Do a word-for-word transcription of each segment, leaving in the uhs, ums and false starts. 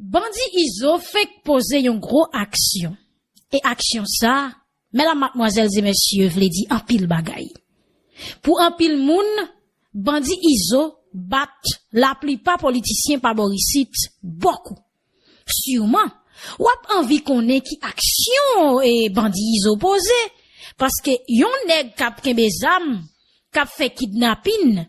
Bandi Izo fenk poze yon gwo aksyon. E aksyon sa, medam, madmwazèl e mesye, vle di anpil bagay. Pou anpil moun, bandi Izo bat laplipa politisyen pa bò isit bòkou. Siman, w ap anvi konnen ki aksyon e bandi Izo poze, paske yon nèg k ap kenbe zam, k ap fè kidnapin,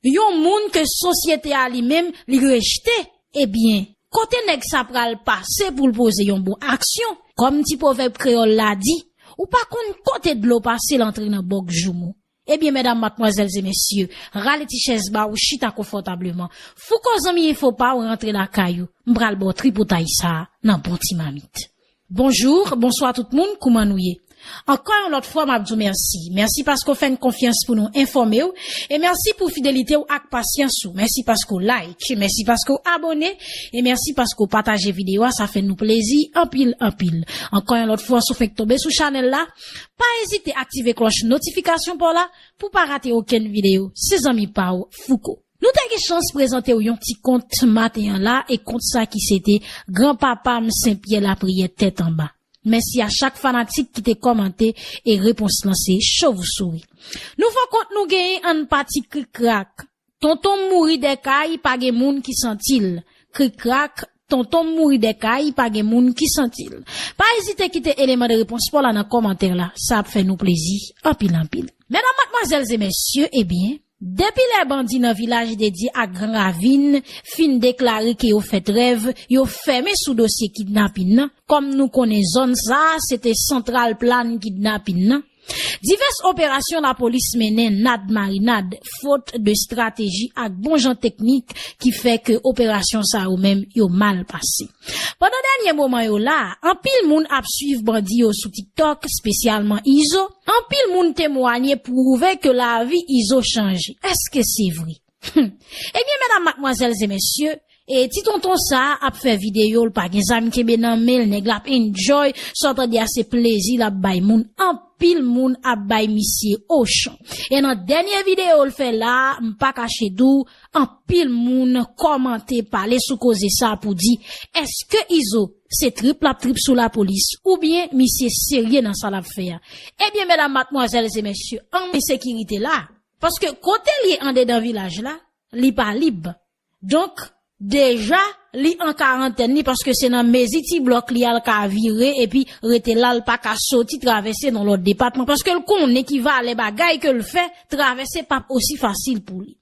yon moun ke sosyete a li menm li rejte, ebyen, kote nèg sa pral pase pou l poze yon bon aksyon? Kòm ti pwovèb kreyòl la di, ou pa konn kote dlo pase l antre nan bòk joumou. Ebyen, medam, madmwazèl e mesye, rale ti chèz ba ou, chita konfòtableman. Fouko, zanmi enfo pa w, rantre lakay ou. M pral ba w tripotay sa a nan bon ti mamit. Bonjou, bonswa tout moun, kouman nou ye? Ankò yon lòt fwa, m ap di w mèsi. Mèsi paske w fè n konfyans pou nou enfòme w. E mèsi pou fidelite w ak pasyans ou. Mèsi paske w like, mèsi paske w abòne, e mèsi paske w pataje videyo a, sa fè nou plezi anpil, anpil. Ankò yon lòt fwa, si w fenk tonbe sou chanèl la, pa ezite aktive klòch notifikasyon pa w la pou w pa rate okenn videyo. Se zanmi pa w, Fouko. Nou te gen chans prezante w yon ti kont maten an la, e kont sa ki se te Granpapa m Senpyè Lapriyè Tèt Anba. Mèsi a chak fanatik ki te kòmante, e repons lan se chòvsouri. Nouvo kont nou genyen, ann pati, Krik krak, tonton m mouri dèkay, pa gen moun ki santi l. Krik krak, tonton m mouri dèkay, pa gen moun ki santi l. Pa ezite kite eleman de repons pa w la nan kòmantè la, sa ap fè nou plezi anpil, anpil. Medam, madmwazèl e mesye, ebyen, depi lè bandi nan Vilaj de Dye ak Gran Ravin fin deklare ke yo fè trèv, yo fèmen sou dosye kidnapin nan, kòm nou konnen zòn sa a se te santral plan kidnapin nan, divès operasyon lapolis mennen nad marinad, fot de estrateji ak bon jan teknik ki fè ke operasyon sa yo menm yo mal pase. Pandan dènye moman yo la, anpil moun ap swiv bandi yo sou TikTok, espesyalman Izo. Anpil moun temwanye, pwouve ke lavi Izo chanje. Èske se vre? Ebyen, medam, madmwazèl e mesye, e ti tonton sa a ap fè videyo, l pa gen zam kenbe nan men l, nèg la ap enjoy, sa w tande a se plezi l ap bay moun. Anpil moun ap bay misye ochan. E nan dènye videyo l fè la a, m pa kache di w, anpil moun kòmante, pale sou koze sa a pou di, èske Izo se trip l ap trip sou lapolis, oubyen misye serye nan sa l ap fè a? Ebyen, medam, madmwazèl e mesye, an ensekirite la, paske kote l ye andedan Vilaj la, li pa lib. Donk, deja, li an karantèn li, paske se nan mezi ti blòk li a l ka vire, epi rete la, l pa ka soti travèse nan lòt depatman, paske l konnen ki valè bagay ke l fè, travèse p ap osi fasil pou li.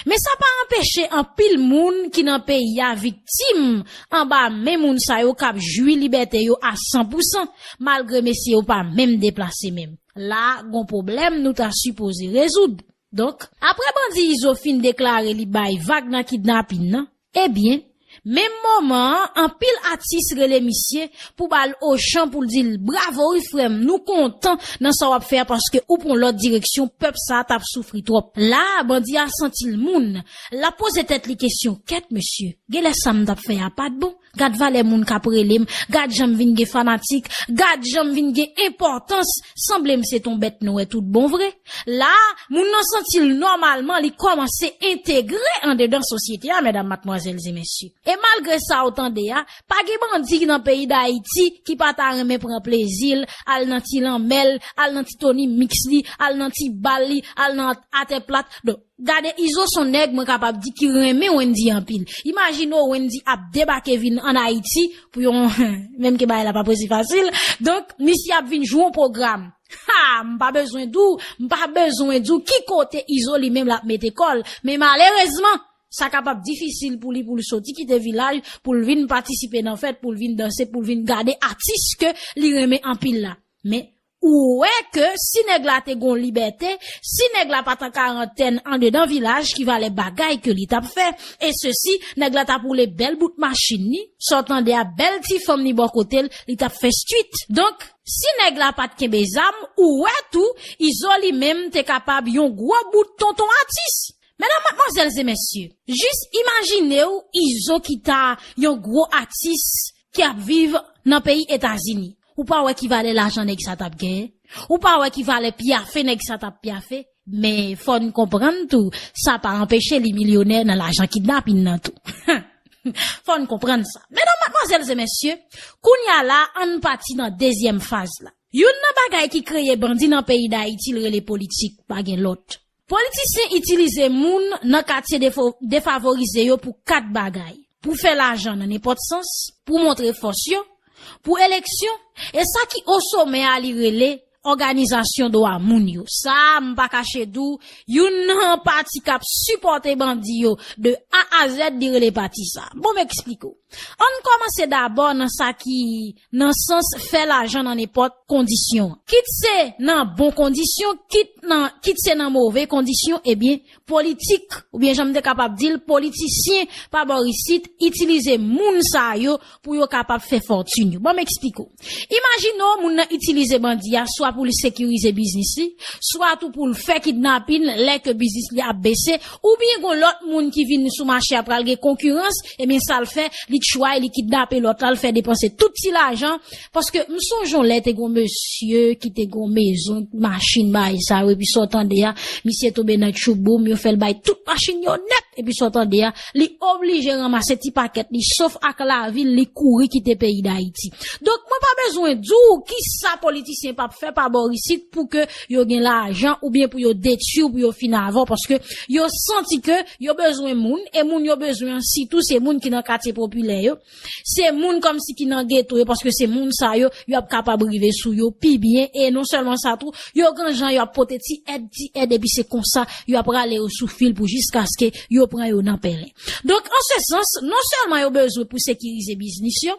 Men sa pa anpeche anpil moun ki nan peyi a viktim anba men moun sa yo k ap jwi libète yo a san pou san, malgre mesye yo pa menm deplase menm. La, gon pwoblèm nou ta sipoze rezoud. Donk, apre bandi Izo fin deklare li bay vag nan kidnapin nan, ebyen, menm moman an, anpil atis rele misye pou ba l ochan, pou l di l, bravo wi frè m, nou kontan nan sa w ap fè a, paske ou pran lòt direksyon, pèp sa a t ap soufri twòp. La, bandi a santi l moun, l ap poze tèt li kesyon, kèt mesye, genlè sa m t ap fè a pa t bon? Gad valè moun k ap rele m, gad jan m vin gen fanatik, gad jan m vin gen enpòtans, sanble m se t on bèt nwè tout bon vre. La, moun nan santi l nòmalman, li kòmanse entegre andedan sosyete a, medam, madmwazèl e mesye. E malgre sa w tande a, pa gen bandi nan peyi Dayiti ki pa ta renmen pran plezi l, al nan ti lanmè l, al nan ti Tony Mix li, al nan ti bal li, al nan atè plat. Donk, gade, Izo s on nèg mwen kapab di ki renmen Wendyy anpil. Imajine w Wendyy ap debake vin ann Ayiti pou yon, menm ke bagay la p ap osi fasil. Donk, misye ap vin jwe yon pwogram. Ha, m pa bezwen di w, m pa bezwen di w ki kote Izo li menm l ap mete kò l. Men malerezman, sa kapab difisil pou li pou l soti kite Vilaj, pou l vin patisipe nan fèt, pou l vin danse, pou l vin gade atis ke li renmen anpil la. Men, ou wè ke si nèg la te gon libète, si nèg la pa t an karantèn andedan Vilaj, ki valè bagay ke li t ap fè? E sesi, nèg la t ap woule bèl bout machin li, sa w tande a, bèl ti fanm li bò kote l, li t ap fè street. Donk, si nèg la pa t kenbe zam, ou wè tou, Izo li menm te kapab yon gwo bout tonton atis. Medam, madmwazèl e mesye, jis imajine w Izo ki ta yon gwo atis ki ap viv nan peyi Etazini. Ou pa wè ki valè lajan nèg sa t ap genyen? Ou pa wè ki valè pyafe nèg sa t ap pyafe? Men fò n konprann tou, sa pa anpeche li milyonè nan lajan kidnapin nan tou. Fò n konprann sa. Medam, Mesye, kounye a la, ann pati nan dezyèm faz la. Youn nan bagay ki kreye bandi nan peyi Dayiti, l rele politik, pa gen lòt. Politisyen itilize moun nan katye defo-, defavorize yo pou kat bagay. Pou fè lajan nan nenpòt sans, pou montre fòs yo, pou eleksyon, e sa ki o somè a li rele òganizasyon dwa moun yo. Sa, m pa kache di w, youn nan pati k ap sipòte bandi yo de A a Z, li rele pati sa. Bon, m eksplike w. Ann kòmanse dabò nan sa ki nan sans fè lajan nan nenpòt kondisyon. Kit se nan bon kondisyon, kit nan, kit se nan move kondisyon, ebyen, politik, oubyen jan m te kapab di l, politisyen pa bò isit, itilize moun sa yo pou yo kapab fè fòtin yo. Bon, m eksplike w. Imajine w, moun nan itilize bandi a, swa pou l sekirize biznis li, swa tou pou l fè kidnapin lè ke biznis li ap bese, oubyen gon lòt moun ki vin sou mache a pral gen konkirans, ebyen, sa l fè, li tchway, li kidnape lòt la, l fè depanse tout ti lajan, paske m sonje yon lè te gon mesye ki te gon mezon, machin, bagay sa yo, epi sa w tande a, misye tonbe nan tchouboum, yo fè l bay tout machin yo nèt, epi sa w tande a, li oblije ranmase ti pakèt li, sof ak lavi l, li kouri kite peyi Dayiti. Donk, mwen pa bezwen di w kisa politisyen p ap fè pa bò isit pou ke yo gen lajan oubyen pou yo detwi w, pou yo fin avè w, paske yo santi ke yo bezwen moun, e moun yo bezwen an sitou se moun ki nan katye popilè yo, se moun kòmsi ki nan geto yo, paske se moun sa yo, yo ap kapab rive sou yo pi byen, e non sèlman sa tou, yo gen jan yo ap pote ti èd, ti èd, epi se konsa yo ap rale yo sou fil pou jiskaske yo pran yo nan pèlen. Donk, an se sans, non sèlman yo bezwen pou sekirize biznis yo,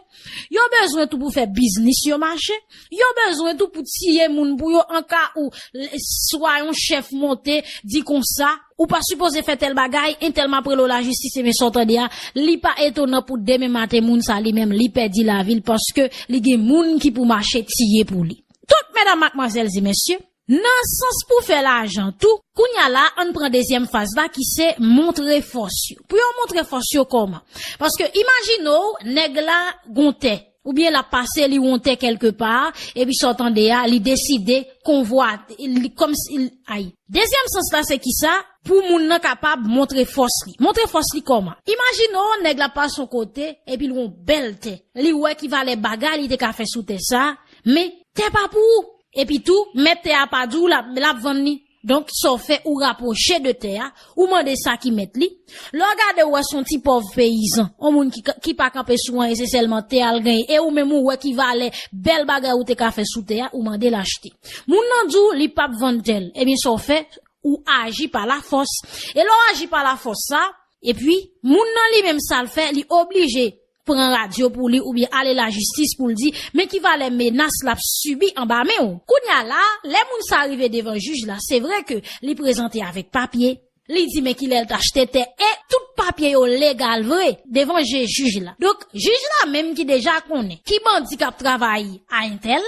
yo bezwen tou pou fè biznis yo mache, yo bezwen tou pou tiye moun pou yo an ka ou l-, swa yon chèf monte, di konsa, ou pa sipoze fè tèl bagay, entèl m ap rele w lajistis, ebyen sa w tande a, li pa etonan pou demen maten moun sa li menm, li pèdi lavi l paske li gen moun ki pou mache tiye pou li. Tout medam, madmwazèl e mesye, nan sans pou fè lajan tou, kounye a la, ann pran dezyèm faz la ki se montre fòs yo. Pou yo montre fòs yo kòman? Paske imajine w, nèg la gon tè, oubyen l ap pase, li won tè kèlkepa, epi sa w tande a, li deside konvwate, li kòmsi, ay. Dezyèm sans la se kisa? Pou moun nan kapab montre fòs li. Montre fòs li kòman? Imajine w, nèg la pase yon kote, epi l won bèl tè. Li wè ki valè bagay li te ka fè sou tè sa, men tè pa pou ou. Epi tou, mèt tè a pa di w l ap, l ap vann li. Donk, sa w fè, ou rapwoche de tè a, ou mande sa ki mèt li. Lè w gade, w wè se yon ti pòv peyizan, yon moun ki, ki pa kanpe sou anyen, se sèlman tè a l genyen, e ou menm ou wè ki valè bèl bagay ou te ka fè sou tè a, ou mande l achte. Moun nan di w li p ap vann tè l, ebyen, sa w fè, ou aji pa lafòs. E lè w aji pa lafòs sa, epi, moun nan li menm sa l fè, li oblije pran radyo pou li oubyen ale lajistis pou l di, men ki valè menas l ap sibi anba men w. Kounye a la, lè moun sa rive devan jij la, se vre ke li prezante avèk papye, li di men kilè l t achte tè, e tout papye yo legal vre devan je jij la. Donk, jij la menm ki deja konnen ki bandi k ap travay a entèl,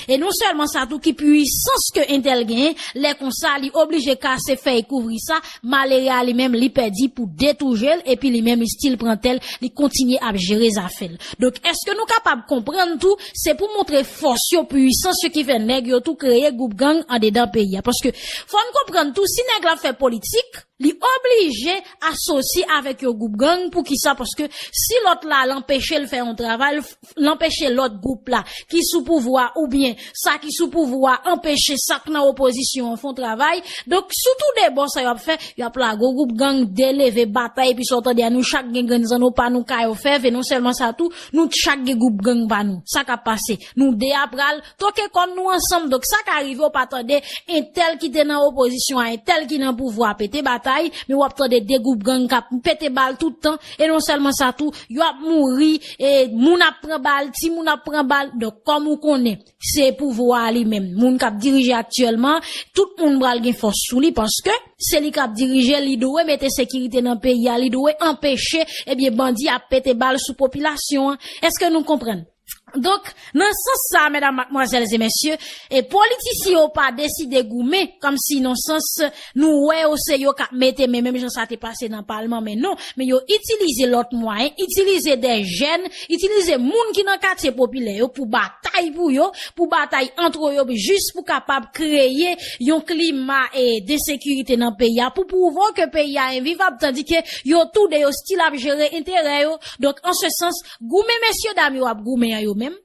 e non sèlman sa tou, ki pwisans ke entèl genyen, lè konsa, li oblije kase fèy kouvri sa, malere a li menm, li pèdi pou de tou je l, epi li menm, li still pran tè l, li kontinye ap jere zafè l. Donk, èske nou kapab konprann tou, se pou montre fòs yo, pwisans yo ki fè nèg yo tou kreye gwoup gang andedan peyi a? Paske, fò n konprann tou, si nèg la ap fè politik, li oblije asosye avèk yon gwoup gang. Poukisa? Paske si lòt la, l anpeche l fè yon travay, l f-, l anpeche lòt gwoup la ki sou pouvwa oubyen sa ki sou pouvwa anpeche sa k nan opozisyon an fè yon travay. Donk, sou tou de bò, sa y ap fè, y ap lage yon gwoup gang, de leve batay, epi sa w tande a, nou chak gen grenn zanno pa nou kay ofèv, e non sèlman sa tou, nou chak gen gwoup gang pa nou. Sa k ap pase? Nou de a pral toke kòn nou ansanm. Donk, sa ka rive w pa tande entèl ki te nan opozisyon a entèl ki nan pouvwa pete batay, men w ap tande de gwoup gang k ap pete bal tout tan, e non sèlman sa tou, yo ap mouri, e moun ap pran bal, timoun ap pran bal. Donk, kòm ou konnen, se pouvwa a li menm, moun k ap dirije aktyèlman, tout moun pral gen fòs sou li, paske se li k ap dirije, li dwe mete sekirite nan peyi a, li dwe anpeche, ebyen, bandi ap pete bal sou popilasyon an. Èske nou konprann? Donk, nan sans sa, medam, madmwazèl e mesye, e politisyen yo pa deside goumen, kòmsi nan sans nou wè yo se yo k ap mete men, menm jan sa te pase nan palman, men non, men yo itilize lòt mwayen, itilize de jèn, itilize moun ki nan katye popilè yo pou batay pou yo, pou batay ant yo, jis pou kapab kreye yon klima e de sekirite nan peyi a, pou pwouve ke peyi a envivab, tandike yo tou de yo still ap jere enterè yo. Donk, an se sans, goumen mesye dam yo ap goumen an yo menm.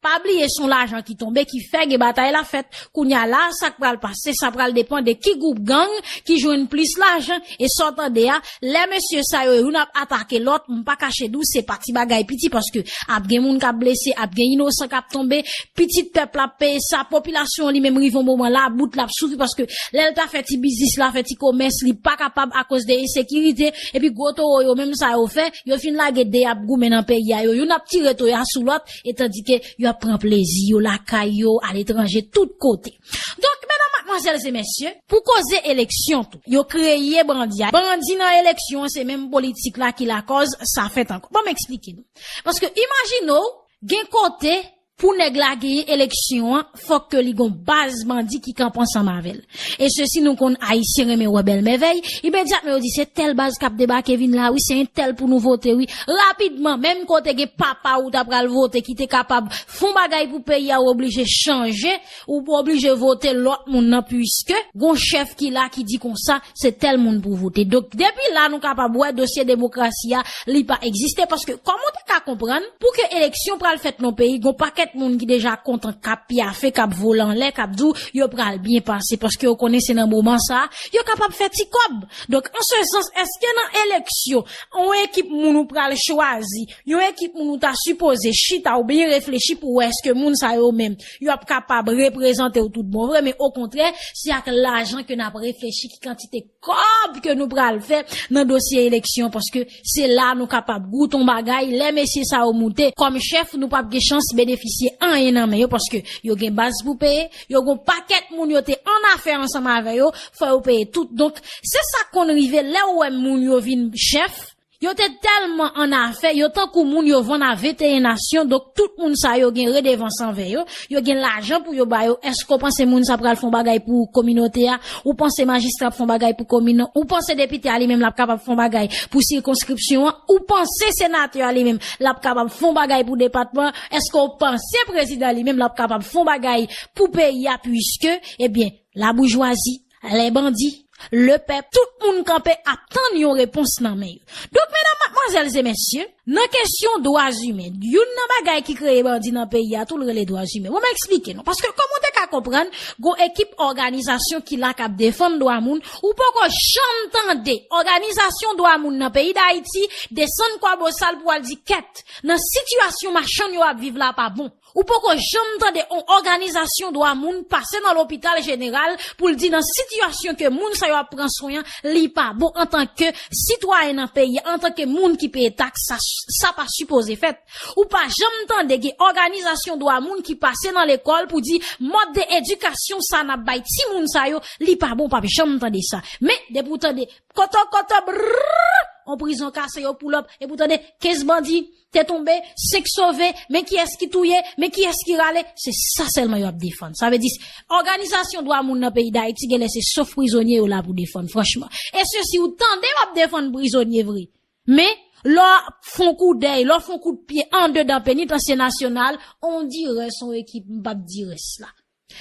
Pa bliye se yon lajan ki tonbe ki fè gen batay la fèt. Kounye a la, sa k pral pase, sa pral depann de ki gwoup gang ki jwenn plis lajan. E sa w tande a, lè mesye sa yo youn ap atake lòt, m pa kache di w se pa ti bagay piti, paske ap gen moun k ap blese, ap gen inosan k ap tonbe, pitit pèp la ap peye sa, popilasyon an li menm rive yon moman la, bout l ap soufri, paske lè l ta fè ti biznis la, fè ti komès, li pa kapab akoz de ensekirite, epi gwo towo yo menm sa yo fè, yo fin lage de ap goumen nan peyi a, yo youn ap tire toya sou lòt, e tandike yo ap pran plezi yo lakay yo, aletranje, tout kote. Donk, medam, madmwazèl e mesye, pou koze eleksyon tou, yo kreye bandi a. Bandi nan eleksyon an, se menm politik la ki lakòz sa fèt ankò. Ban m eksplike nou. Paske imajine w, gen kote pou nèg la genyen eleksyon an, fòk ke li gon baz bandi ki kanpe ansanm avè l. E sesi nou konn Ayisyen renmen wè bèl mèvèy, imedyatman yo di se tèl baz k ap debake vin la wi, se entèl pou nou vote wi. Rapidman, menm kote gen papa ou ta pral vote ki te kapab fon bagay pou peyi a, ou oblije chanje, ou oblije vote lòt moun nan, piske gon chèf ki la ki di konsa, se tèl moun pou vote. Donk, depi la, nou kapab wè dosye demokrasi a, li pa egziste. Paske, kòman w te ka konprann, pou ke eleksyon pral fèt nan peyi, gon pakèt moun ki deja kontan, k ap pyafe, k ap vole anlè, k ap di w yo pral byen pase, paske yo konnen se nan moman sa a, yo kapab fè ti kòb. Donk, an se sans, èske nan eleksyon, yon ekip moun ou pral chwazi, yon ekip moun ou ta sipoze chita ou byen reflechi pou wè èske moun sa yo menm, yo ap kapab reprezante w tout bon vre, men okontrè, se ak lajan ke n ap reflechi ki kantite kòb ke nou pral fè nan dosye eleksyon, paske se la nou kapab goute yon bagay. Lè mesye sa yo moute kòm chèf, nou p ap gen chans benefisye anyen nan men yo, paske yo gen baz pou peye, yo gon pakèt moun yo te annafè ansanm avè yo, fò yo peye tout. Donk, se sa k konn rive lè w wè moun yo vin chèf, yo te tèlman annafè, yo tankou moun yo vann a venteyen nasyon, donk tout moun sa yo gen redevans anvè yo, yo gen lajan pou yo ba yo. Èske w panse moun sa pral fè yon bagay pou kominote a? Ou panse majistra ap fè yon bagay pou komin nan? Ou panse depite a li menm l ap kapab fè yon bagay pou sikonskripsyon an? Ou panse senatè a li menm l ap kapab fè yon bagay pou depatman an? Èske w panse prezidan li menm l ap kapab fè yon bagay pou peyi a? Piske, ebyen, laboujwazi, lè bandi, lepèp, tout moun kanpe ap tann yon repons nan men yo. Donk, medam, madmwazèl e mesye, nan kesyon dwa imen, youn nan bagay ki kreye bandi nan peyi a tou, l rele dwa imen. Bon, m eksplike nou. Paske, kòman w te ka konprann, gon ekip òganizasyon ki la k ap defann dwa moun, ou poko janm tande òganizasyon dwa moun nan peyi Dayiti desann Kwabosal pou al di kèt, nan sitiyasyon machann yo ap viv la pa bon. Ou poko janm tande yon òganizasyon dwa moun pase nan lopital jeneral pou l di nan sitiyasyon ke moun sa yo ap pran swen an, li pa bon antanke sitwayen nan peyi a, antanke moun ki peye taks, sa, sa pa sipoze fèt. Ou pa janm tande gen òganizasyon dwa moun ki pase nan lekòl pou di mòd de edikasyon sa n ap bay timoun sa yo, li pa bon, w p ap janm tande sa. Men, depi w tande koto, koto, brrr, yon prizon kase yo pull up, epi w tande kenz bandi te tonbe, senk sove, men kiyès ki touye, men kiyès ki rale, se sa sèlman yo ap defann. Sa vle di, òganizasyon dwa moun nan peyi Dayiti, genlè se sof prizonye yo la pou defann, franchman. E sesi, ou tande yo ap defann prizonye vre. Men, lè w fè yon koudèy, lè w fè yon kout pye andedan Penitansye Nasyonal, on dirè se yon ekip, m p ap di rès la.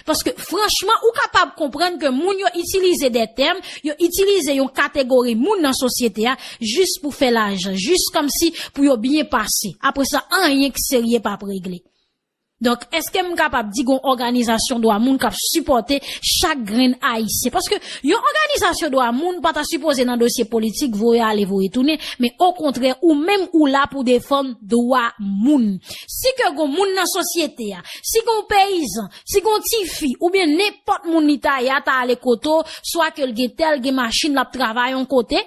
Paske, franchman, ou kapab konprann ke moun yo itilize de tèm, yo itilize yon kategori moun nan sosyete a jis pou fè lajan, jis kòmsi pou yo byen pase. Apre sa, anyen k serye p ap regle. Donk, èske m kapab di gon òganizasyon dwa moun k ap sipòte chak grenn Ayisyen? Paske yon òganizasyon dwa moun pa ta sipoze nan dosye politik, voye ale, voye tounen, men okontrè, ou menm ou la pou defann dwa moun. Si ke gon moun nan sosyete a, si gon peyizan, si gon tifi, oubyen nenpòt moun li ta ye a ta ale kote w, swa ke l gen tè, l gen machin, l ap travay yon kote,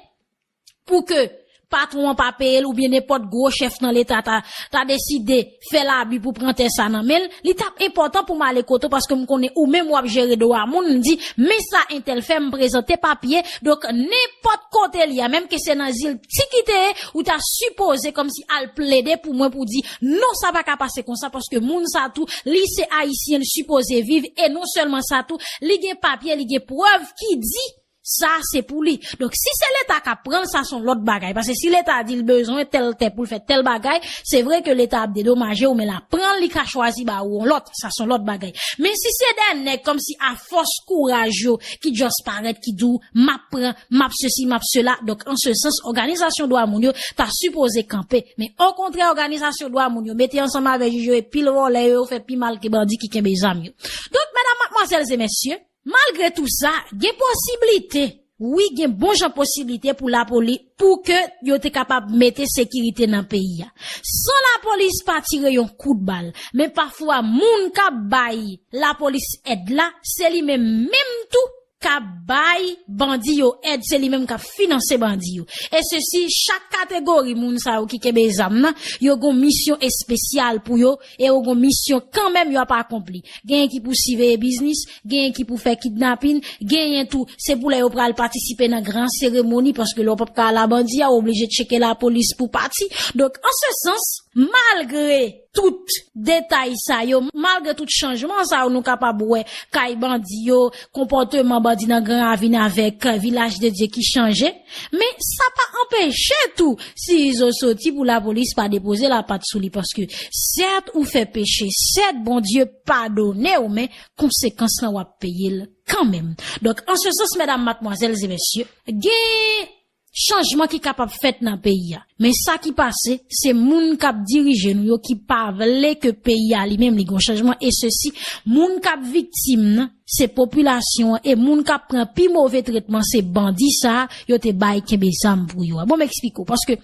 pou ke patwon an pa peye l oubyen nenpòt gwo chèf nan leta ta, ta deside fè labi pou pran tè sa nan men l, li t ap enpòtan pou m ale kote w paske m konnen ou menm w ap jere dwa moun, m di, men sa entèl fè, m prezante papye, donk nenpòt kote l ye a, menm ke se nan zil Ti ki te ye, ou ta sipoze kòmsi al plede pou mwen pou di, non, sa pa ka pase konsa, paske moun sa tou, li se ayisyen, li sipoze viv, e non sèlman sa tou, li gen papye, li gen prèv ki di, sa se pou li. Donk, si se leta k ap pran l, sa se yon lòt bagay. Paske si leta di l bezwen tèl tè pou l fè tèl bagay, se vre ke leta ap dedomaje w, men l ap pran l, li ka chwazi ba ou yon lòt. Sa se yon lòt bagay. Men si se de nèg kòmsi afòs kouraj yo ki just parèt, ki di w, m ap pran, m ap sesi, m ap sela. Donk, an se sans, òganizasyon dwa moun yo ta sipoze kanpe. Men okontrè, òganizasyon dwa moun yo mete ansanm avèk jij yo, e pil vòlè yo, yo fè pi mal ke bandi ki kenbe zam yo. Donk, medam, madmwazèl e mesye, malgre tou sa, gen posiblite, wi, gen bon jan posiblite pou lapoli-, pou ke yo te kapab mete sekirite nan peyi a. San lapolis pa tire yon kout bal, men pafwa moun k ap bay lapolis èd la, se li menm, menm tou k ap bay bandi yo èd, se li menm k ap finanse bandi yo. E sesi, chak kategori moun sa yo ki kenbe zam nan, yo gon misyon espesyal pou yo, e yo gon misyon kanmenm yo ap akonpli. Genyen ki pou siveye biznis, genyen ki pou fè kidnapin, genyen tou, se pou lè yo pral patisipe nan gran seremoni, paske lè w p ap ka al a bandi a, w oblije tcheke lapolis pou pati. Donk, an se sans, malgre tout detay sa yo, malgre tout chanjman sa yo nou kapab wè kay bandi yo, konpòteman bandi nan Gran Ravin avèk Vilaj de Dye ki chanje, men sa pa anpeche tou si izo soti pou lapolis pa depoze lapat sou li, paske sèt ou fè peche, sèt Bondye padone w, men konsekans lan w ap peye l kanmenm. Donk, an se sans, medam, madmwazèl e mesye, gen chanjman ki kapab fèt nan peyi a. Men sa ki pase, se moun k ap dirije nou yo ki pa vle ke peyi a li menm li gon chanjman, e sesi, moun k ap viktim nan, se popilasyon an, e moun k ap pran pi move tretman, se bandi sa a, yo te bay kenbe zam pou yo a. Bon, m eksplike w, paske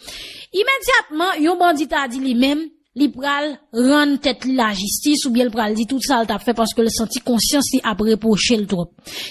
imedyatman, yon bandi ta di li menm, li pral rann tèt li lajistis oubyen l pral di tout sa l t ap fè paske l santi konsyans li ap repwoche l twòp.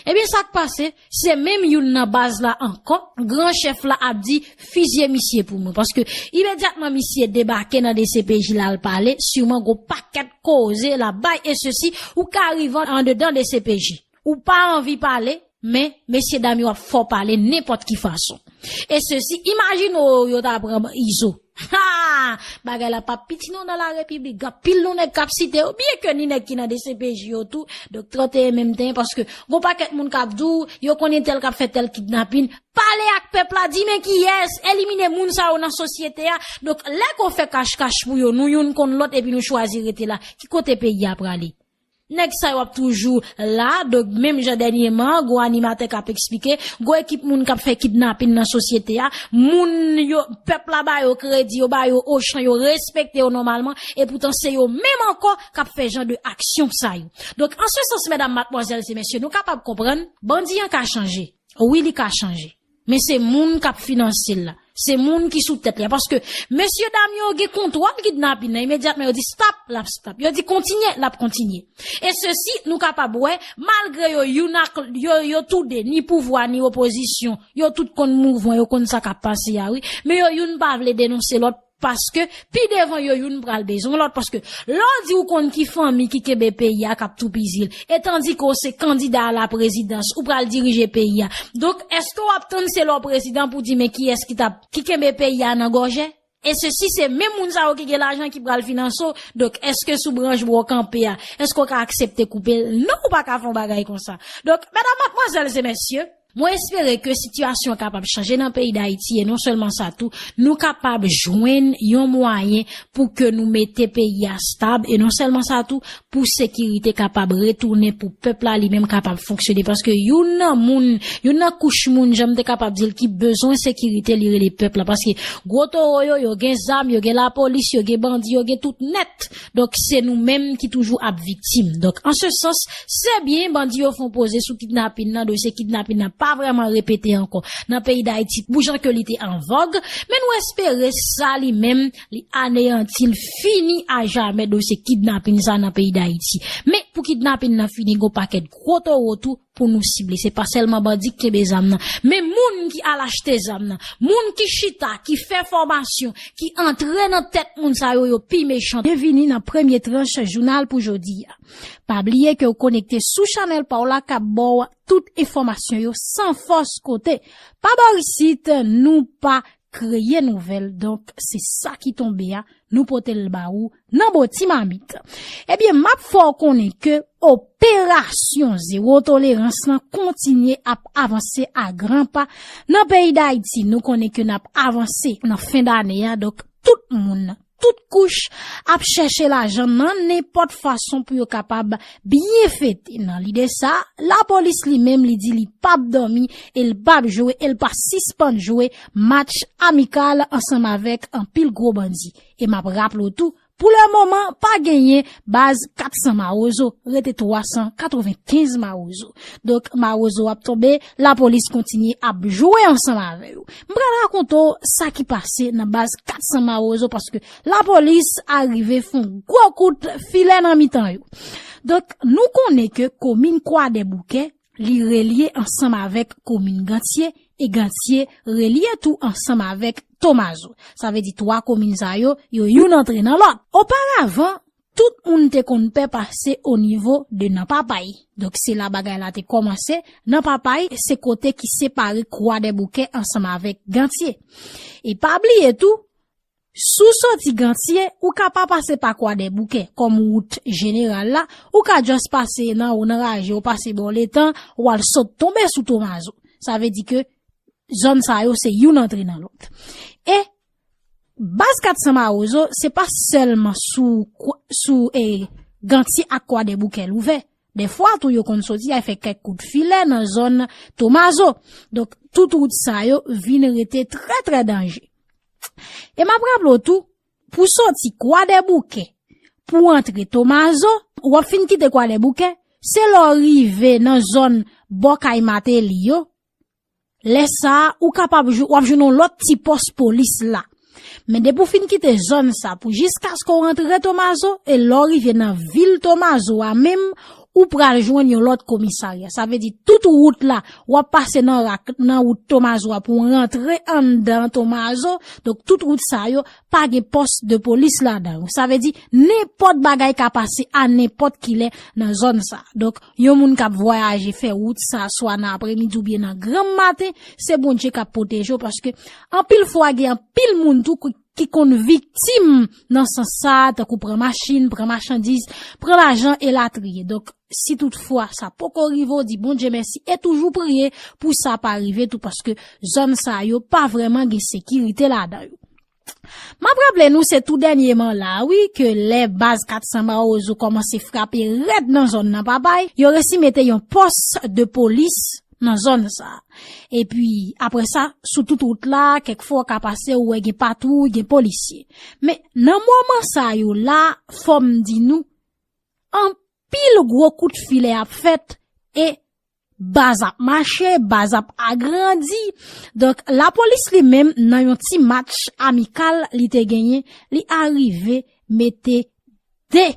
Ebyen, sa k pase, se menm youn nan baz la ankò, gran chèf la ap di, fizye misye pou mwen. Paske imedyatman misye debake nan D C P J la, l pale, siman gon pakèt koze l ap bay, e sesi, ou ka rive andedan D C P J. Ou pa anvi pale, men mesye dam yo ap fè w pale nenpòt ki fason. E sesi, imajine w yo ta pran izo. Ha! Bagay la p ap piti non nan la repiblik. Gen anpil non nèg k ap site yo, byen ke ni nèg ki nan D C P J yo tou. Donk, trannteyen menm ten, paske gon pakèt moun k ap di w, yo konnen tèl k ap fè tèl kidnapin. Pale ak pèp la, di men kiyès, elimine moun sa yo nan sosyete a. Donk, lè ke w fè kach kach pou yo, nou youn konn lòt epi nou chwazi rete la. Ki kote peyi a prale? Nèg sa yo ap toujou la, donk menm jan dènyeman, gwo animatè k ap eksplike, gwo ekip moun k ap fè kidnapin nan sosyete a, moun yo, pèp la ba yo kredi, yo ba yo ochan, yo respekte yo nòmalman, epoutan se yo menm ankò k ap fè jan de aksyon sa yo. Donk, an se sans, medam, madmwazèl e mesye, nou kapab konprann, bandi an ka chanje. Wi, li ka chanje. Men se moun k ap finanse l la. Se moun ki sou tèt li a. Paske mesye dam yo gen kontwòl kidnapin nan. Imedyatman yo di stop, l ap stop. Yo di kontinye, l ap kontinye. E sesi, nou kapab wè, malgre yo youn ak yo, yo toude, ni pouvwa, ni opozisyon, yo tout konn mouvman, yo konn sa k ap pase a, wi. Men yo youn pa vle denonse lòt. Paske pi devan yo youn pral bezwen lòt. Paske lè w di w konn ki fanmi ki kenbe peyi a k ap toupizi l, e tandike w se kandida a la prezidans, ou pral dirije peyi a. Donk, èske w ap tann se lè w prezidan pou di men kiyès ki t ap, ki kenbe peyi a nan gòje? E sesi se menm moun sa yo ki gen lajan ki pral finanse w. Donk, èske sou branch bò w kanpe a, èske w ka aksepte koupe l? Non, ou pa ka fè yon bagay konsa. Donk, medam, madmwazèl e mesye, mwen espere ke sitiyasyon an kapab chanje nan peyi Dayiti, e non sèlman sa tou, nou kapab jwenn yon mwayen pou ke nou mete peyi a stab, e non sèlman sa tou, pou sekirite kapab retounen, pou pèp la li menm kapab fonksyone, paske youn nan moun, youn nan kouch moun, jan m te kapab di l, ki bezwen sekirite, li rele pèp la, paske gwo towo yo, yo gen zam, yo gen lapolis, yo gen bandi, yo gen tout nèt. Donk, se nou menm ki toujou ap viktim. Donk, an se sans, se byen bandi yo fè yon poze sou kidnapin nan, dosye kidnapin nan pa vrèman repete ankò nan peyi Dayiti, pou jan ke li te an vòg, men nou espere sa li menm, li aneyanti, l fini a jamè dosye kidnapin sa nan peyi Dayiti. Men, pou kidnapin nan fini, gon pakèt gwo towo tou, pou nou sible. Se pa sèlman bandi k kenbe zam nan, men moun ki al achte zam nan, moun ki chita, ki fè fòmasyon, ki antre nan tèt moun sa yo, yo pi mechan. Byenvini nan premye tranch jounal pou jodi a. Pa bliye ke w konekte sou chanèl pa w la k ap ba w tout enfòmasyon yo san fòs kote. Pa bò isit, nou pa kreye nouvèl. Donk, se sa ki tonbe a, nou pote l ba ou nan bon ti mamit. Ebyen, m ap fè w konnen ke operasyon zewo tolerans lan kontinye ap avanse a gran pa nan peyi Dayiti. Nou konnen ke n ap avanse nan fen dane a, donk tout moun, tout kouch ap chèche lajan nan nenpòt fason pou yo kapab byen fete. Nan lide sa, lapolis li menm li di li p ap dòmi e l p ap jwe e l pa sispann jwe match amikal ansanm avèk anpil gwo bandi. E m ap raple w tou, pou le moman, pa genyen baz kat san Mawozo, rete twa san katrevenkenz Mawozo. Donk, Mawozo ap tonbe, lapolis kontinye ap jwe ansanm avè yo. M pral rakonte w sa ki pase nan baz kat san Mawozo, paske lapolis arive fè yon gwo kout filè nan mitan yo. Donk, nou konnen ke komin Kwadèboukè, li relye ansanm avèk komin Gantye, e Gantye relye tou ansanm avèk Tomazo. Sa vle di twa komin sa yo, yo youn antre nan lòt. Oparavan, tout moun te konn pè pase o nivo de Nan Papay. Donk, se la bagay la te kòmanse. Nan Papay, se kote ki separe Kwadèboukè ansanm avèk Gantye. E pa bliye tou, si w soti Gantye, ou ka pa pase pa Kwadèboukè kòm wout jeneral la, ou ka just pase nan ou nan raje, ou pase bò Letan, ou al sot tonbe sou Tomazo. Sa vle di ke zòn sa yo se youn antre nan lòt. E baz kat san Mawozo, se pa sèlman sou, sou e, Gantye ak Kwadèboukè l ouvè. Dèfwa tou yo konn soti al fè kèk kout filè nan zòn Tomazo. Donk, tout wout sa yo vin rete trè, trè danje. E m ap raple w tou, pou soti Kwadèboukè, pou antre Tomazo, w ap fin kite Kwadèboukè, se lè w rive nan zòn bò kay Mateli yo, lè sa a, ou kapab jwe, w ap jwenn yon lòt ti pòs polis la. Men depi w fin kite zòn sa pou jiskaske w rantre Tomazo, e lè w rive nan vil Tomazo a menm, ou pral jwenn yon lòt komisarya. Sa vle di tout wout la, w ap pase nan rak, nan wout Tomazo a pou w rantre anndan Tomazo. Donk tout wout sa yo, pa gen pòs de polis ladan yo. Sa vle di nenpòt bagay ka pase a nenpòt kilè nan zòn sa. Donk, yon moun k ap vwayaje fè wout sa, swa nan apremidi oubyen nan granm maten, se Bondye k ap pwoteje w, paske anpil fwa gen anpil moun tou ki, ki konn viktim nan sans sa, tankou pran machin, pran machandiz, pran lajan elatriye. Donk, si toutfwa sa poko rive w, di Bondye mèsi e toujou priye pou sa pa rive tou, paske zòn sa yo pa vrèman gen sekirite ladan yo. M ap raple nou, se tou dènyeman la, wi, ke lè baz kat san Mawozo kòmanse frape rèd nan zòn Nan Papay, yo resi mete yon pòs de polis nan zòn sa. Epi, apre sa, sou tout wout la, kèk fwa w ka pase, ou wè gen patwouy, gen polisye. Men, nan moman sa yo la, fò m di nou, anpil gwo kout filè ap fèt e baz ap mache, baz ap agrandi. Donk, lapolis li menm, nan yon ti match amikal li te genyen, li arive mete de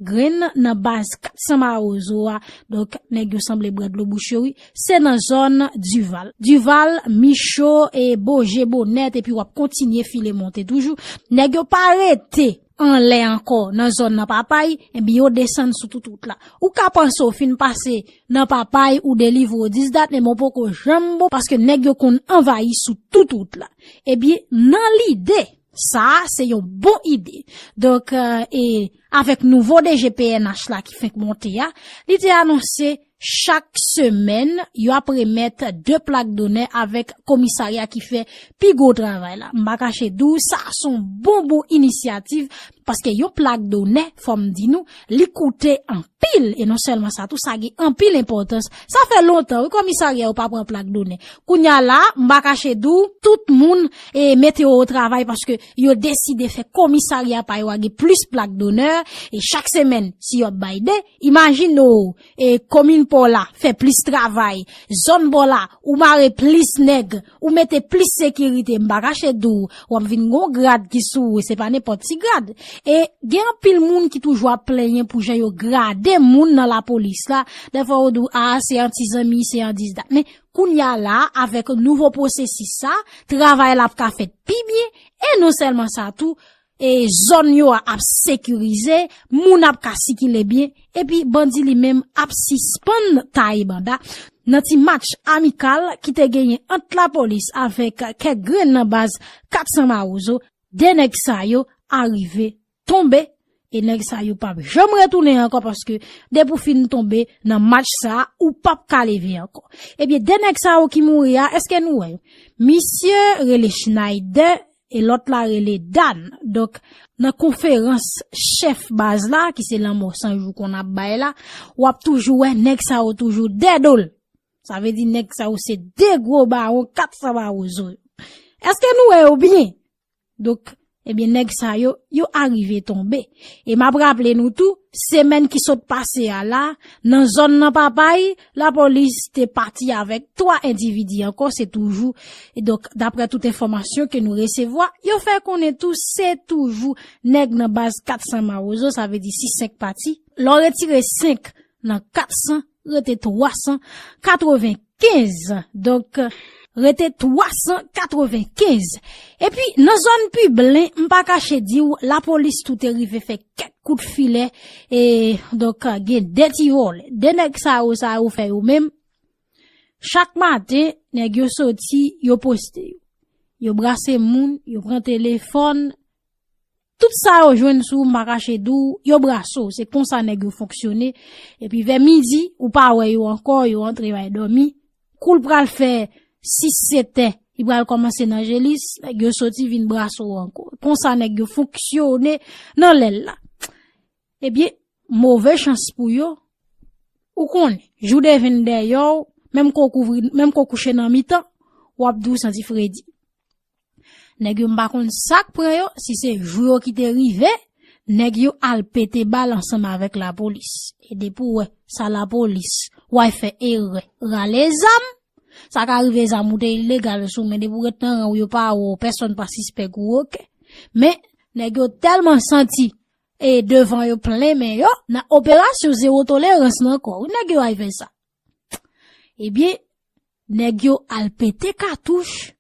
grenn nan baz kat san Mawozo a. Donk, nèg yo sanble bwè dlo bouch yo, wi. Se nan zòn Dival. Dival, Micho, e Boje, Bonèt, epi w ap kontinye file monte toujou. Nèg yo pa rete anlè ankò nan zòn Nan Papay, ebyen, yo desann sou tout wout la. Ou ka panse w fin pase Nan Papay, ou delivre w dis dat, men bon, poko janm bon, paske nèg yo konn anvayi sou tout wout la. Ebyen, nan lide sa a, se yon bon ide. Donk, e, e, avèk nouvo D G P N H la ki fenk monte a, li te anonse chak semèn, yo ap remèt de plak donè avèk komisarya ki fè pi gwo travay la. M pa kache di w, sa se yon bon, bon inisyativ, paske yon plak donè, fò m di nou, li koute anpil, e non sèlman sa tou, sa gen anpil enpòtans. Sa fè lontan, wi, komisarya yo pa pran plak donè. Kounye a la, m pa kache di w, tout moun, e, mete yo o travay paske yo deside fè komisarya pa yo a gen plis plak donè, e chak semèn, si yo ap bay de, imajine w, e, komin pa w la fè plis travay, zòn pa w la, ou mare plis nèg, ou mete plis sekirite, m pa kache di w, w ap vin gon grad ki sou ou, se pa nenpòt ti grad. E gen anpil moun ki toujou ap plenyen pou jan yo grade moun nan lapolis la. Dèfwa yo di w, a, se yon ti zanmi, se yon dis dat. Men kounye a la, avèk nouvo pwosesis sa, travay la ap ka fèt pi byen. E non sèlman sa tou, e zòn yo a ap sekirize, moun ap ka sikile byen, epi bandi li menm ap sispann taye banda. Nan ti match amikal ki te genyen ant lapolis avèk kèk grenn nan baz kat san Mawozo, de nèg sa yo arive tonbe, e nèg sa yo p ap janm retounen ankò, paske depi w fin tonbe nan match sa a, ou p ap ka leve ankò. Ebyen, de nèg sa yo ki mouri a, èske nou wè yo? Misye rele Schneider, e lòt la rele Dan. Donk, nan konferans chèf baz la, ki se lanmò san jou konn ap bay la, w ap toujou wè nèg sa yo toujou dèyè do l. Sa vle di nèg sa yo se de gwo bawon kat san Mawozo yo. Èske nou wè yo byen? Donk, ebyen, nèg sa yo, yo arive tonbe. E m ap raple nou tou, semèn ki sot pase a la, nan zòn nan Papay, lapolis te pati avèk twa endividi ankò, se toujou, e donk, daprè tout enfòmasyon ke nou resevwa, yo fè konnen tou, se toujou nèg nan baz kat san Mawozo, sa vle di si senk pati. Lè w retire senk nan kat san, rete twa san katrevenkenz. Donk, rete twa san katrevenkenz. Epi, nan zòn Piblen, m pa kache di w, lapolis tou te rive fè kèk kout filè, e, donk, gen de ti vòlè. De nèg sa yo, sa yo fè yo menm. Chak maten, nèg yo soti, yo poste yo. Yo brase moun, yo pran telefòn, tout sa yo jwenn sou ou, m pa kache di w, yo brase w. Se konsa nèg yo fonksyone. Epi vè midi, ou pa wè yo ankò, yo antre bay dòmi. Kou l pral fè sis, sèt è, li pral kòmanse nan Angelis, nèg yo soti vin brase w ankò. Konsa nèg yo fonksyone nan lè l la. Ebyen, move chans pou yo, ou konnen, jou devenn dèyè w, menm ke w kouvri, menm ke w kouche nan mitan, w ap di w santi fredi. Nèg yo m pa konn sa k pran yo, si se jou yo ki te rive, nèg yo al pete bal ansanm avèk lapolis. E depi w wè sa lapolis, w al fè erè, rale zam, sa ka rive zam ou te ilegal sou, men depi w ret nan ran w, yo pa wè w, pèsonn pa sispèk ou, oke. Men, nèg yo tèlman santi, e devan yo plen men yo, nan operasyon zewo tolerans nan kò, wi, nèg yo al fè sa. Ebyen, nèg yo al pete katouch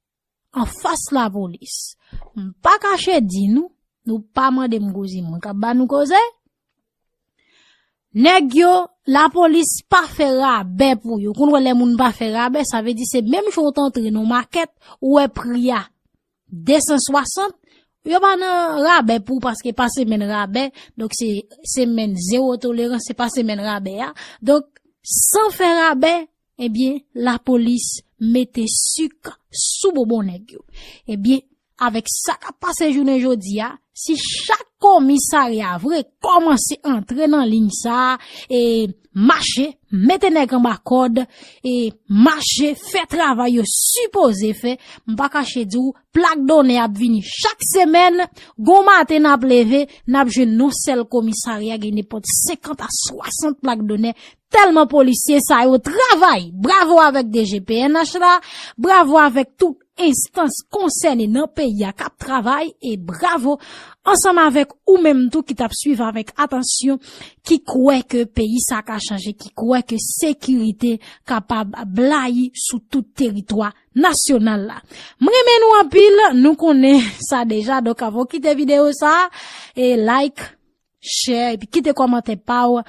anfas lapolis. M pa kache di nou, nou pa mande m koze, mwen k ap ba nou koze. Nèg yo, lapolis pa fè rabè pou yo. Konn wè lè moun pa fè rabè, sa vle di se menm jan w t antre nan makèt, ou wè pri a de san swasant, yo pa nan rabè pou, paske pa semèn rabè, donk se semèn zewo tolerans, se pa semèn rabè a. Donk, san fè rabè, ebyen, lapolis mete sik sou bonbon nèg yo. Ebyen, avèk sa k ap pase jounen jodi a, si chak komisarya vre kòmanse antre nan liy sa a, e mache, mete nèg anba kòd, e mache, fè travay yo sipoze fè, m pa kache di w, plak donè ap vini chak semèn, gon maten n ap leve, n ap jwenn yon sèl komisarya gen nenpòt senkant a swasant plak donè, tèlman polisye sa yo travay. Bravo avèk D G P N H la, bravo avèk tout enstans konsène nan peyi a k ap travay, e bravo ansanm avèk ou menm tou ki t ap swiv avèk atansyon, ki kwè ke peyi sa ka chanje, ki kwè ke sekirite kapab blayi sou tout teritwa nasyonal la. M renmen nou anpil, nou konnen sa deja, donk avan w kite videyo sa, e like, share, epi kite kòmantè pa w.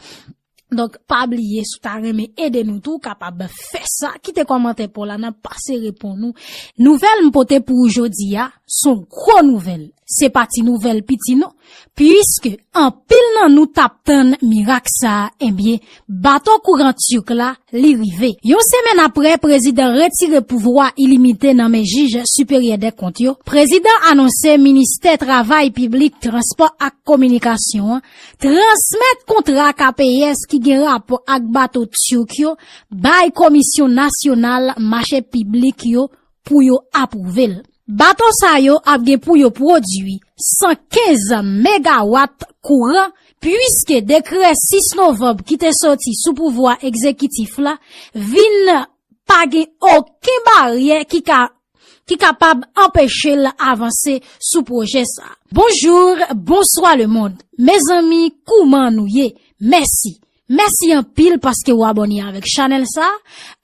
Donk, pa bliye, si w ta renmen ede nou tou, w kapab fè sa. Kite kòmantè pa w la, n ap pase reponn ou. Nouvèl m pote pou ou jodi a, se yon gwo nouvèl. Se pa ti nouvèl piti non. Piske anpil nan nou t ap tann mirak sa a, ebyen, bato kouran Turk la, li rive. Yon semèn aprè prezidan retire pouvwa ilimite nan men jij siperyè dè kont yo, prezidan anonse ministè travay piblik, transpò ak kominikasyon an transmèt kontra K P S ki gen rapò ak bato Turk yo bay Komisyon Nasyonal Mache Piblik yo pou yo apwouve l. Bato sa yo ap gen pou yo pwodui san kenz megawat kouran, piske dekrè sis novanm ki te soti sou pouvwa egzekitif la vin pa gen okenn baryè ki ka ki kapab anpeche l avanse sou pwojè sa. Bonjou, bonswa lemonn. Mezanmi, kouman nou ye? Mèsi. Mèsi anpil paske w abòne avèk chanèl sa.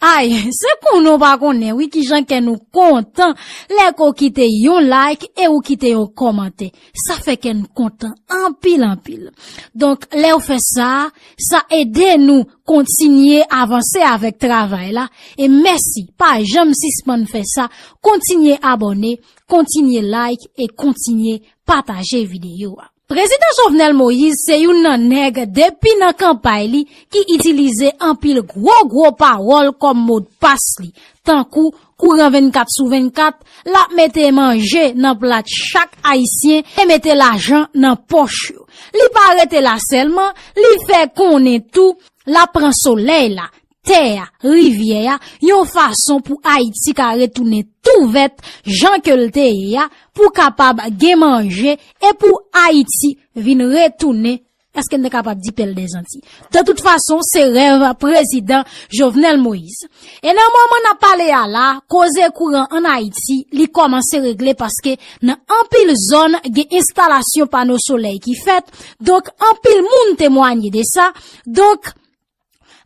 Ay, se konnen w pa konnen, wi, kijan kè nou kontan lè ke w kite yon like e ou kite yon kòmantè. Sa fè kè n kontan anpil, anpil. Donk, lè w fè sa, sa ede nou kontinye avanse avèk travay la. E mèsi, pa janm sispann fè sa. Kontinye abòne, kontinye like e kontinye pataje videyo a. Prezidan Jovenel Moïse se youn nan nèg depi nan kanpay li ki itilize anpil gwo gwo pawòl kòm modpas li, tankou kouran vennkat sou vennkat, l ap mete manje nan plat chak Ayisyen e mete lajan nan pòch yo. Li pa rete la sèlman, li fè konnen tou l ap pran solèy la, tè a, rivyè a, yon fason pou Ayiti ka retounen tou vèt jan ke l te ye a, pou kapab gen manje e pou Ayiti vin retounen, èske n te kapab di pèl dèzanti. De tout fason, se rèv prezidan Jovenel Moïse. E nan moman n ap pale a la, koze kouran ann Ayiti, li kòmanse regle paske nan anpil zòn gen enstalasyon pano solèy ki fèt, donk anpil moun temwanye de sa. Donk,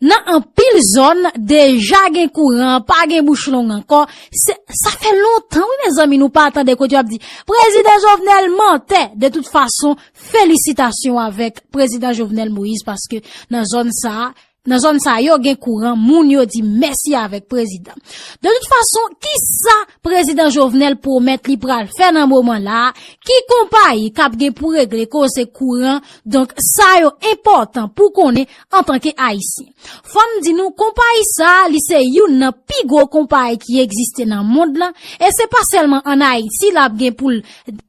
nan anpil zòn, deja gen kouran, pa gen bouch long ankò. Se, sa fè lontan, wi, mezanmi, nou pa tande kote yo ap di, Prezidan Jovenel mantè. De tout fason, felisitasyon avèk Prezidan Jovenel Moïse, paske nan zòn sa a, nan zòn sa yo gen kouran, moun yo di mèsi avèk prezidan. De tout fason, kisa Prezidan Jovenel pwomèt li pral fè nan moman la a? Ki konpayi k ap gen pou regle koze kouran? Donk, sa yo enpòtan pou konnen antanke Ayisyen. Fò n di nou, konpayi sa a, li se youn nan pi gwo konpayi ki egziste nan mond lan, e se pa sèlman ann Ayiti l ap gen pou l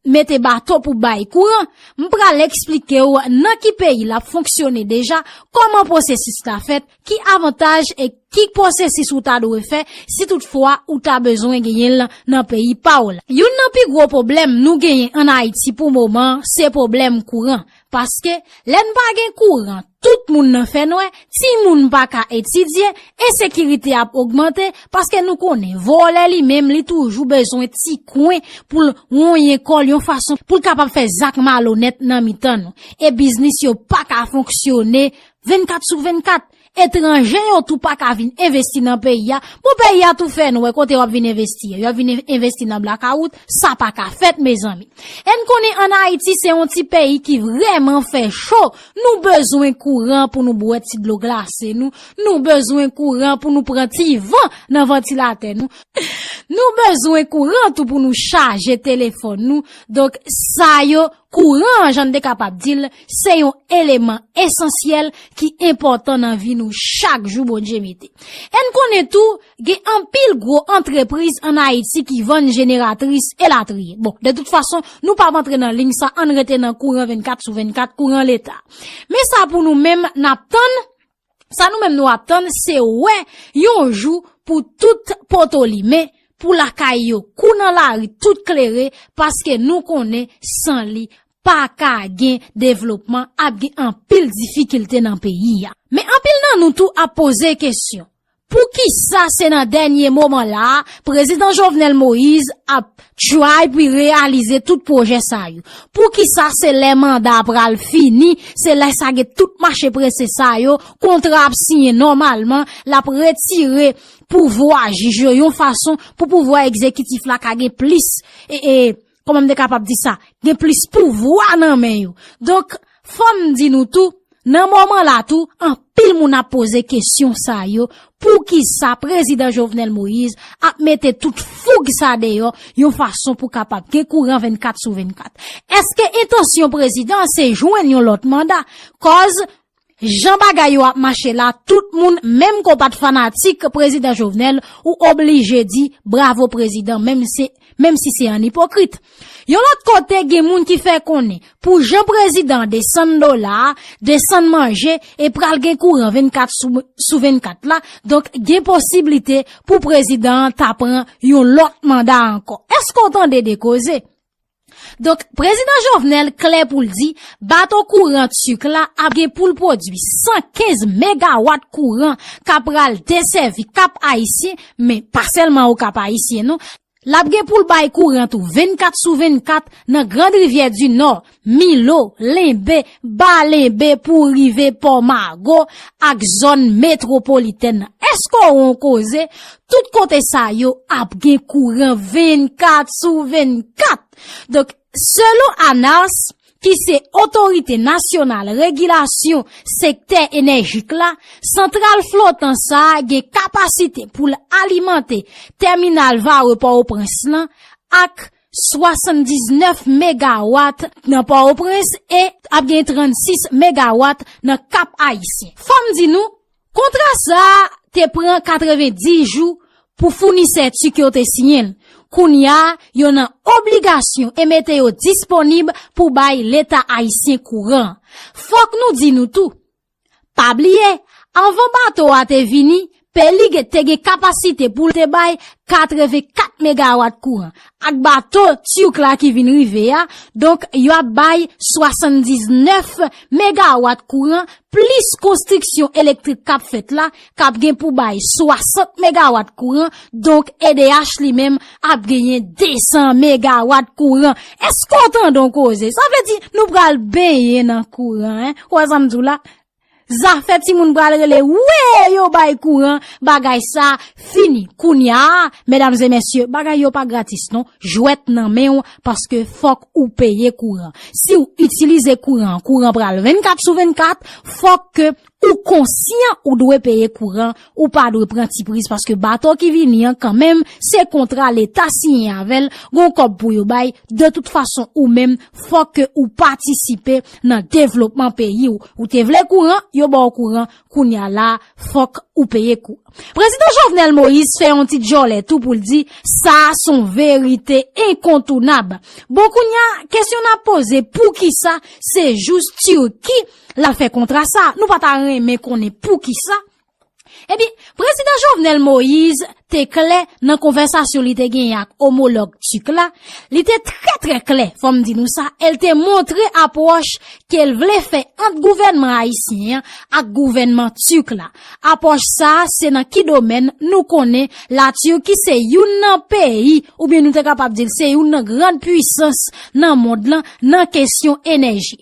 mete bato pou bay kouran. M pral eksplike w nan ki peyi l ap fonksyone deja, kòman pwosesis la fèt, ki avantaj e ki pwosesis ou ta dwe fè si toutfwa ou ta bezwen genyen l nan peyi pa w la. Youn nan pi gwo pwoblèm nou genyen ann Ayiti pou moman, se pwoblèm kouran. Paske, lè n pa gen kouran, tout moun nan fènwè, timoun pa ka etidye, ensekirite ap ogmante, paske nou konnen, vòlè li menm, li toujou bezwen ti kwen pou l wonyen kò l yon fason pou l kapab fè zak malonèt nan mitan nou. E biznis yo pa ka fonksyone vennkat sou vennkat. Etranje yo tou pa ka vin envesti nan peyi a. Bon, peyi a tou fènwè, kote w ap vin envesti a? Yo ap vin en-, envesti nan blakawout, sa pa ka fèt, mezanmi. E n konnen ann Ayiti, se yon ti peyi ki vrèman fè cho. Nou bezwen kouran pou nou bwè ti dlo glase nou. Nou bezwen kouran pou nou pran ti van nan vantilatè nou. Nou bezwen kouran tou pou nou chaje telefòn nou. Donk, sa yo, kouran an, jan n te kapab di l, se yon eleman esansyèl ki enpòtan nan vi nou chak jou Bondye mete. E n konnen tou, gen anpil gwo antrepriz ann Ayiti ki vann jeneratris elatriye. Bon, de tout fason, nou p ap antre nan liy sa, ann rete nan kouran vennkat sou vennkat, kouran Leta. Men sa pou nou menm, n ap tann, sa nou menm nou ap tann, se wè yon jou pou tout poto limen, pou lakay yo, kou nan lari, tout klere, paske nou konnen san li, pa ka gen devlopman, ap gen anpil difikilte nan peyi a. Men anpil nan nou tou ap poze kesyon, poukisa se nan dènye moman la a, Prezidan Jovenel Moïse ap try pou l reyalize tout pwojè sa yo? Poukisa se lè manda a pral fini, se lè sa gen tout mache prese sa yo, kontra ap siyen nòmalman, l ap retire pouvwa jij yo yon fason pou pouvwa egzekitif la ka gen plis, e, e, kòman m te kapab di sa? Gen plis pouvwa nan men yo. Donk, fò m di nou tou, nan moman la tou, anpil moun ap poze kesyon sa yo, poukisa Prezidan Jovenel Moïse ap mete tout foug sa deyò yon fason pou kapab gen kouran vennkat sou vennkat? Èske entansyon prezidan an se jwenn yon lòt manda? Kòz jan bagay yo ap mache la, tout moun, menm ke w pa t fanatik Prezidan Jovenel, ou oblije di bravo prezidan, menm se, menm si se an ipokrit. Yon lòt kote, gen moun ki fè konnen, pou jan prezidan an desann dola a, desann manje, e pral gen kouran vennkat sou, sou vennkat la, donk gen posiblite pou prezidan an ta pran yon lòt manda ankò. Èske w tande de koze? Donk, Prezidan Jovenel klè pou l di, bato kouran Tik la ap gen pou l pwodui san kenz megawat kouran k ap pral desèvi Kap Ayisyen, men pa sèlman Okap Ayisyen non. L ap gen pou l bay kouran tou vennkat sou vennkat nan Grand Rivière du Nord, Milo, Lenbe, Ba Lenbe pou rive Pò Mago ak zòn metwopolitèn nan. Èske w wè yon koze? Tout kote sa yo ap gen kouran vennkat sou vennkat. Donk, selon ANARS, ki se Otorite Nasyonal Regilasyon Sektè Enèjik la, santral flotan sa a gen kapasite pou l alimante tèminal Varreux Pòtoprens lan ak swasanndiznèf megawat nan Pòtoprens e ap gen trannsis megawat nan Kap Ayisyen. Fò m di nou, kontra sa a te pran katrevenndis jou pou founisè tik yo te siyen l. Kounye a, yo nan obligasyon e mete yo disponib pou bay Leta ayisyen kouran. Fòk nou di nou tou, pa bliye, anvan bato a te vini, Pelig te gen kapasite pou l te bay katrevenkat megawat kouran. Ak bato tik la ki vin rive a, donk yo ap bay swasanndiznèf megawat kouran, plis konstriksyon elektrik k ap fèt la, k ap gen pou bay swasant megawat kouran, donk E D H li menm ap genyen desan megawat kouran. Èske w tande yon koze? Sa vle di nou pral benyen nan kouran, en. Ou wè sa m di w la? Zafè timoun pral rele, wi, yo bay kouran, bagay sa fini. Kounye a, medam e mesye, bagay yo pa gratis non. Jwèt nan men w, paske fòk ou peye kouran. Si w itilize kouran, kouran pral vennkat sou vennkat, fòk ke ou konsyan ou dwe peye kouran, ou pa dwe pran ti priz, paske bato ki vini an kanmenm, se kontra Leta siyen avè l, gon kòb pou yo bay, de tout fason ou menm, fòk ke ou patisipe nan devlopman peyi w. Ou te vle kouran, yo ba w kouran, kounye a la, fòk ou peye kouran. Prezidan Jovenel Moïse fè yon ti djòlè tou pou l di, sa a se yon verite enkontounab. Bon, kounye a, kesyon n ap poze, poukisa se jis Turki l al fè kontra sa a? Nou pa ta renmen konnen poukisa? Ebyen, prezidan Jovenel Moïse te klè nan konvèsasyon li te genyen ak omològ tik la. Li te trè, trè klè, fò m di nou sa, e l te montre apwòch ke l vle fè ant gouvènman ayisyen an ak gouvènman tik la. Apwòch sa a, se nan ki domèn? Nou konnen Latirki se youn nan peyi, oubyen nou te kapab di l, se youn nan gran pwisans nan mond lan nan kesyon enèji.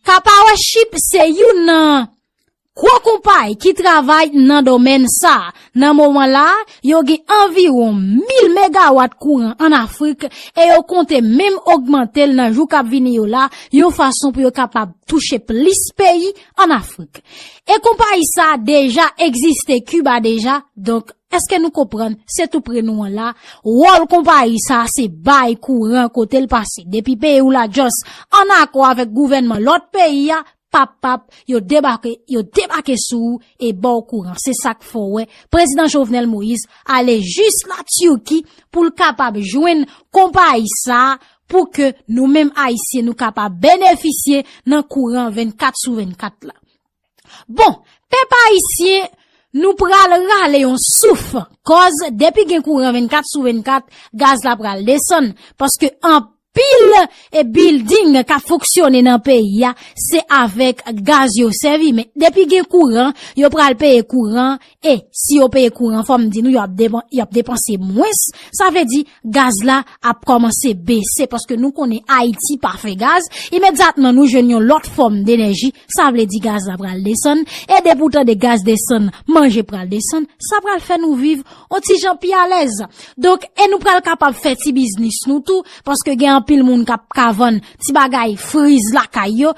Ka pa wè Chip se youn nan gwo konpayi ki travay nan domèn sa a. Nan moman la a, yo gen anviwon mil megawat kouran ann Afrik e yo konte menm ogmante l nan jou k ap vini yo la, yon fason pou yo kapab touche plis peyi ann Afrik. E konpayi sa a deja egziste Kiba deja, donk, èske nou konprann? Se tou pre nou an la. Wòl konpayi sa a se bay kouran kote l pase. Depi peyi w la just ann akò avèk gouvènman lòt peyi a, pap pap, yo debake, yo debake sou ou e ba w kouran. Se sa k fè w wè prezidan Jovenel Moïse ale jis Latirki pou l kapab jwenn konpayi sa a, pou ke nou menm Ayisyen nou kapab benefisye nan kouran vennkat sou vennkat la. Bon, pèp ayisyen, nou pral rale yon souf, kòz depi gen kouran vennkat sou vennkat, gaz la pral desann, paske anpil e bilding k ap fonksyone nan peyi a, se avèk gaz yo sèvi. Men depi gen kouran, yo pral peye kouran, e si yo peye kouran, fò m di nou, yo ap depan-, y ap depanse mwens. Sa vle di, gaz la ap kòmanse bese, paske nou konnen Ayiti pa fè gaz. Imedyatman nou jwenn yon lòt fòm denèji, sa vle di gaz la pral desann. E depi w tande gaz desann, manje pral desann. Sa pral fè nou viv on ti jan pi alèz. Donk, e nou pral kapab fè ti biznis nou tou, paske gen anpil moun k ap ka vann ti bagay friz lakay yo.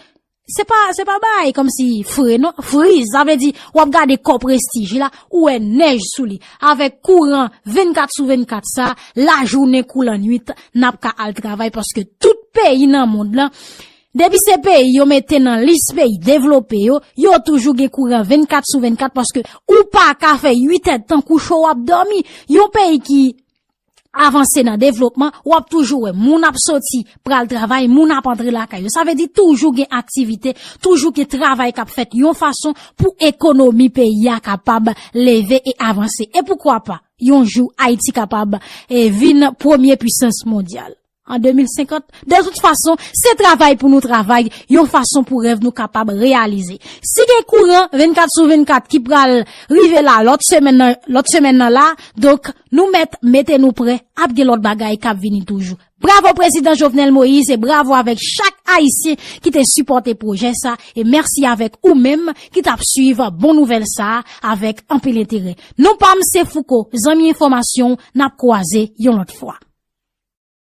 Se pa, se pa bagay kòmsi fre, non. Friz, sa vle di, w ap gade kò Prestij la, ou wè nèj sou li. Avèk kouran vennkat sou vennkat sa, lajounen kou lannwit, n ap ka al travay, paske tout peyi nan mond lan, depi se peyi yo mete nan lis peyi devlope yo, yo toujou gen kouran vennkat sou vennkat, paske ou pa ka fè uit èdtan kouche w ap dòmi. Yon peyi ki avanse nan devlopman, w ap toujou wè moun ap soti pral travay, moun ap antre lakay yo. Sa vle di toujou gen aktivite, toujou gen travay k ap fèt yon fason pou ekonomi peyi a kapab leve e avanse. E poukwa pa, yon jou, Ayiti kapab, eh, vin premye pwisans mondyal. an de mil senkant. De tout fason, se travay pou nou travay, yon fason pou rèv nou kapab reyalize. Si gen kouran vennkat sou vennkat ki pral rive la lòt semèn nan, lòt semèn nan la, donk nou mèt mete nou prè, ap gen lòt bagay k ap vini toujou. Bravo Prezidan Jovenel Moïse e bravo avèk chak Ayisyen ki te sipòte pwojè sa e mèsi avèk ou menm ki t ap swiv bon nouvèl sa avèk anpil enterè. Non pa m se Fouco, zanmi enfòmasyon, n ap kwaze yon lòt fwa.